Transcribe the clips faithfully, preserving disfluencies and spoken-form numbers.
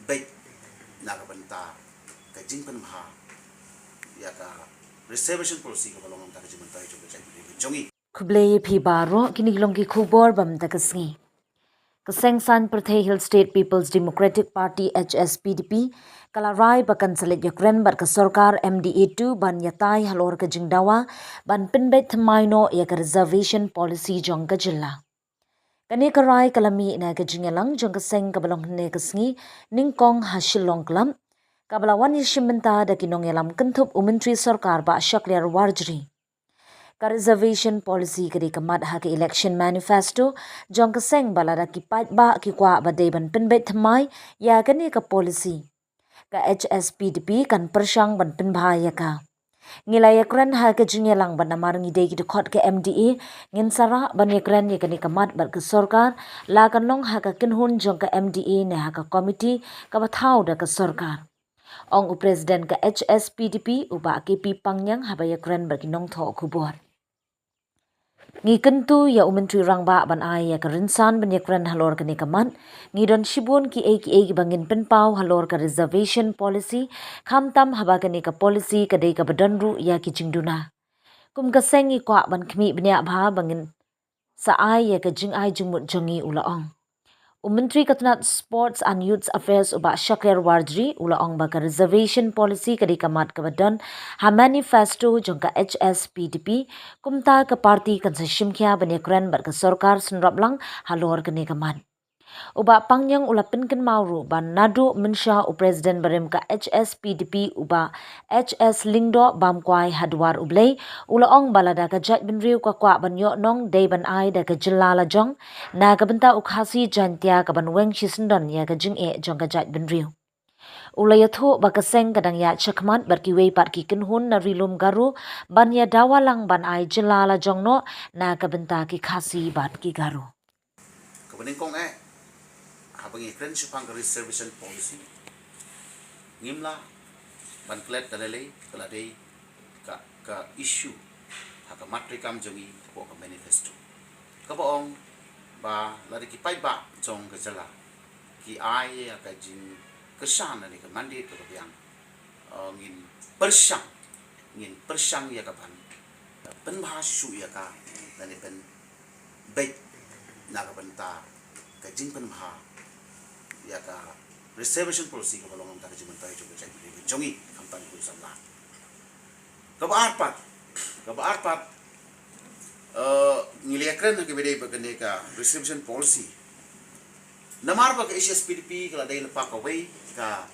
beit na ka bynta ka jingpynbha ïa ka reservation policy kaba long na ka bynta ka jingmyntoi jong ka jaitbynriew jong ngi. Khublei ïa phi baroh, kine ki long ki khubor ba mynta ka sngi. Ka Seng Saiñ Pyrthei Hill State People's Democratic Party, H S P D P, ka la rai ba kan sa leit ïakren bad ka sorkar M D A two ban ïatai halor ka jingdawa ban pynbeit thymmai noh ïa ka reservation policy jong ka jylla. Kane ka rai ka la mih na ka jingïalang jong ka seng kaba long hynne ka sngi, nyngkong ha Shillong Club, kaba la wan ïashim bynta da ki nongïalam kynthup u Myntri Sorkar Bah Shakliar Warjri. Ka reservation policy ka dei ka mat ha ka election manifesto jong ka seng, ba lada ki paidbah ki kwah ba dei ban pynbeit thymmai ïa kane ka policy, ka H S P D P kan pyrshang ban pynbha ïa ka. Ngi la ïakren ha ka jingïalang bad namar ngi dei ki dkhot ka M D A, ngin sa rah ban ïakren ïa kane ka mat bad ka sorkar, la kan long ha ka kynhun jong ka M D A ne ha ka komiti kaba thaw da ka sorkar, ong u President ka H S P D P, u Bah K P Pangniang, haba ïakren bad ki nongthoh khubor. Ngi kyntu ïa u Myntri Rangbah ban ai ïa ka rynsan ban ïakren halor kane ka mat. Ngi don shibun kiei kiei kiba ngin pynpaw halor ka reservation policy, khamtam haba kane ka policy ka dei kaba don ruh ïa ki jingduna. Kum ka seng ngi kwah ban khmih bniah bha ba ngin sa ai ïa ka jingai jingmut jong ngi, u la ong. U Myntri ka tnat Sports and Youth Affairs, u Bah Shakliar Warjri, u la ong ba ka reservation policy ka dei ka mat kaba don ha manifesto jong ka H S P D P, kumta ka party kan sa shim khia ban ïakren bad ka sorkar synrop lang halor kane ka mat. U Bah Pangniang u la pynkynmaw ruh ba naduh mynsha u President barim ka H S P D P, u Bah H S Lyngdoh Bamkwai, ha Dwar U Blei, u la ong ba lada ka jaitbynriew ka kwah ban ïoh nong, dei ban ai da ka jylla lajong na ka bynta u Khasi Jaintia kaban weng shisyndon ïa ka jingeh jong ka jaitbynriew. U la ïathuh ba ka seng ka dang ïaid shakhmat bad kiwei pat ki kynhun na Ri Lum Garo ban ïadawa lang ban ai jylla lajong noh na ka bynta ki Khasi bad ki Garo. Kaba nyngkong eh, haba ngi kren shaphang ka reservation policy, ngim lah ban klet da lei lei, ka la dei ka, ka issue ha ka mat treikam jong ngi hapoh ka manifesto, kaba ong ba lada ki paidbah jong ka jylla ki ai ïa ka jingkyrshan lane ka mandate kaba biang, eh, ngin pyrshang, ngin pyrshang ïa ka ban pynbha shuh shuh ïa ka, lane pynbeit na ka bynta ka jingpynbha ïa ka reservation policy kaba long na ka bynta ka jingmyntoi jong ka jaitbynriew jong ngi, khamtam ki briew samla. Kaba ar pat, kaba ar pat, eh, ngi la ïakren ha kaba ïadei bad kane ka reservation policy. Namar ba ka H S P D P ka la dei lypa kawei ka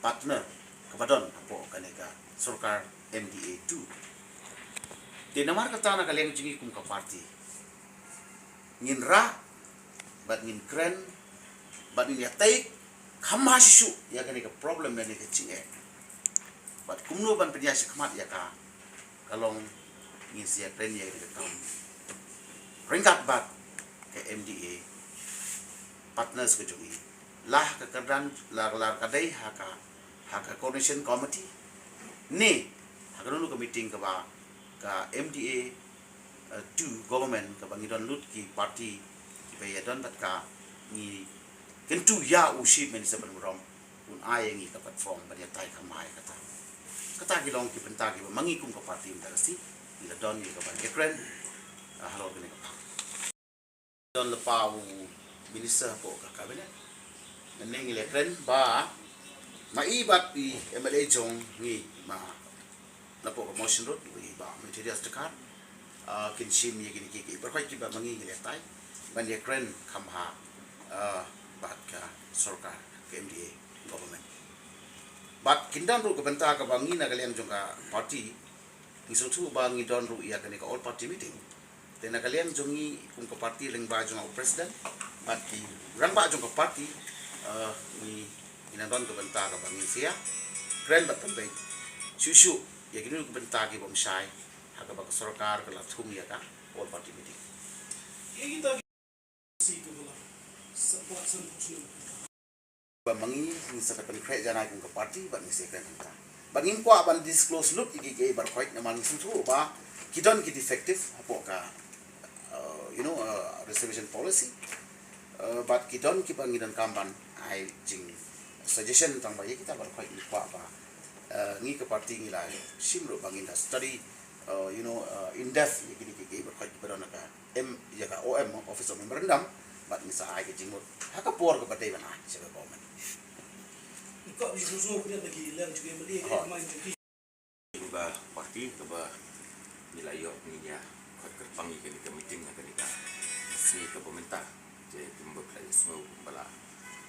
partner kaba don hapoh kane ka sorkar M D A two. Te namar kata na ka liang jong ngi kum ka party, ngin rah bad ngin kren bad ngin ïatai kham bha shuh shuh ïa kane ka problem lane ka jingeh, bad kumno ban pynïaid shakhmat ïa ka, ka long ngin sa ïakren ïa kane ka kam ryngkat bad ka M D A partners ka jong ngi, la ha ka kyrdan, la, la ka dei ha ka, ha ka coordination committee ne ha kano kano ka meeting kaba ka M D A, eh, two government kaba ngi don lut ki party kiba ïadon bad ka, ngi kyntu ïa u Chief Minister ban burom un ai ïa ngi ka platform ban ïatai kham bha ïa kata. Kata ki long ki bynta kiba ma ngi kum ka party mynta ka sngi ngi la don ïa ka ban ïakren, ah, halor kane ka bynta. Don lypa u minister hapoh ka cabinet. Mynne ngi la kren ba ma i bad i M L A jong ngi ma napoh ka Mawshynrut, i Bah Methodius Dkhar, ah, kin shim ïa kine ki, ki baroh kiba ma ngi ngi la ïatai ban ïakren kham bha, ah, bad ka sorkar, ka M D A government. Bad kin don ruh ka bynta kaba ngi na ka liang jong ka party ngi sngewthuh ba ngi don ruh ïa kane ka all party meeting. Te na ka liang jong ngi kum ka party lyngba jong u president bad ki rangbah jong ka party, eh, ngi, ngi nang don ka bynta kaba ngin sa ïakren bad pynbeit shuh shuh ïa kino kino ki bynta ki bym shai ha kaba ka sorkar ka la thung ïa ka all party meeting. Ba ma ngi ngi sa pynkhreh janai kum ka party bad ngi sa kren hangta. Bad ngim kwah ban disclose lut ïa ki, ki baroh namar ngi sngewthuh ba ki don ki defective hapoh ka, uh, you know, uh, reservation policy. Uh, bad ki don kiba ngi donkam ban ai jing, Suggestion tang ba ïa kita baroh khoit ngi kwah ba, eh, ngi ka party ngi la shim ruh ba ngin da study, eh, you know, eh, in depth ïa kine ki, ki baroh khoit ki ba don ha ka M, ïa ka O M, Office of Memorandum, bad ngi sa ai ka jingmut ha ka por kaba dei ban ai sha ka government. Kaba party kaba ngi la ïoh ngi ïa khot kyrpang ïa kane ka meeting ha kane ka sngi kaba mynta. Te kumba phi la ïohsngew kumba la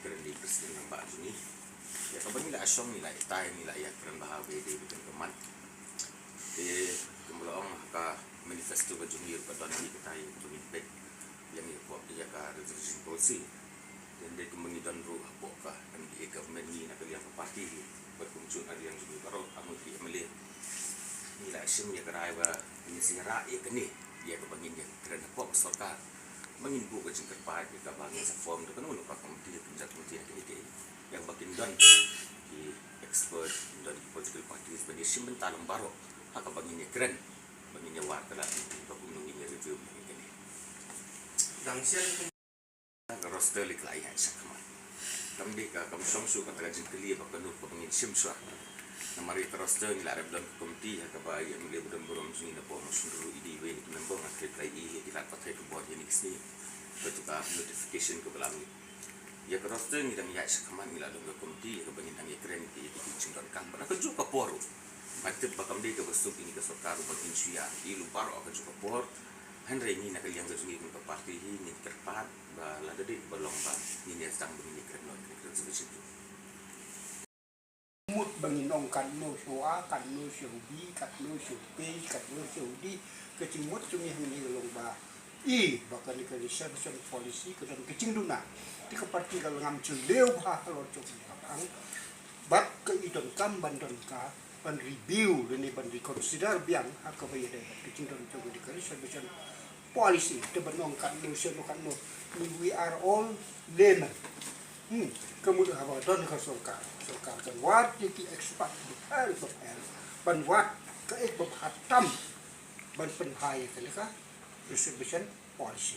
kren da i President rangbah jong ngi, ïa kaba ngi la shong ngi la ïatai ngi la ïakren bha ba dei ba kren ka mat. Te kumba la ong ha ka manifesto ka jong ngi ruh ka don hi kata ïa kaba ngin peit ïa ngi hapoh ïa ka reservation policy. Te hynrei kumba ngi don ruh hapoh ka M D A government ngi na ka liang ka party hi bad kumjuh na liang jong ngi baroh ha ngi ki M L A ngi la shim ïa ka rai ba ngin sa ïarah ïa kane ïa kaba ngin ïakren hapoh ka sorkar. Ba ngin buh ka jingkyrpad ïa kaba ngin sa form da kano kano ka komiti, ka jingïaid komiti na kine ki ïa kaba kin don ki expert, kin don ki political parties ban ïashim bynta lang baroh ha kaba ngin ïakren, ba ngin ïawad ka lad ba kumno ngin ïa review ïa kane. Dang sien ka roster lei ka la ïaid shakhmat. Kam dei ka, kam shong shuh kata ka jingkylli ba kano kaba ngin shim shuwa. Namar ïa ka roster ngi la rep don ka komiti ha kaba ïa M L A ba don burom jong ngi na Mawshynrut i dei iwei na ki member, nga khreh pyrthei ïa ki lad pathai ka bor ïa kine ki sngi. Bad ka notification kaba la mih ïa ka roster ngi dang ïaid shakhmat, ngi la don ka komiti ïa kaba ngin dang ïakren ïa ki jingdonkam bad ha kajuh ka por ruh. Nga tip ba kam dei kaba suk ïa ngi ka sorkar ruh ba ngin shu ïa ïa ruh baroh ha kajuh ka por. Hynrei ngi na ka liang ka jong ngi kum ka party hi ngin kyrpad ba lada dei ba long ba ngin ïa sdang ba ngin ïakren noh ïa ka reservation. Mut ba ngin ong katno shuwa, katno shuwa bi, katno shuwa page, katno shuwa di, ka jingmut jong ngi hangne ka long ba i ba kane ka reservation policy ka don ka jingduna. Te ka party ka la ngam shu leh bha halor jong ka pang. Bad ka i donkam ban don ka ban review lane ban reconsider biang ha kaba ïadei bad ka jingdon jong ka reservation policy. Te ban ong katno shuwa katno, we are all laymen. Hmm, ka mut haba don ka sorkar, sorkar kan wad ïa ki expert bapher bapher ban wad kaei kaba bha tam ban pynhai ïa kane ka reservation policy.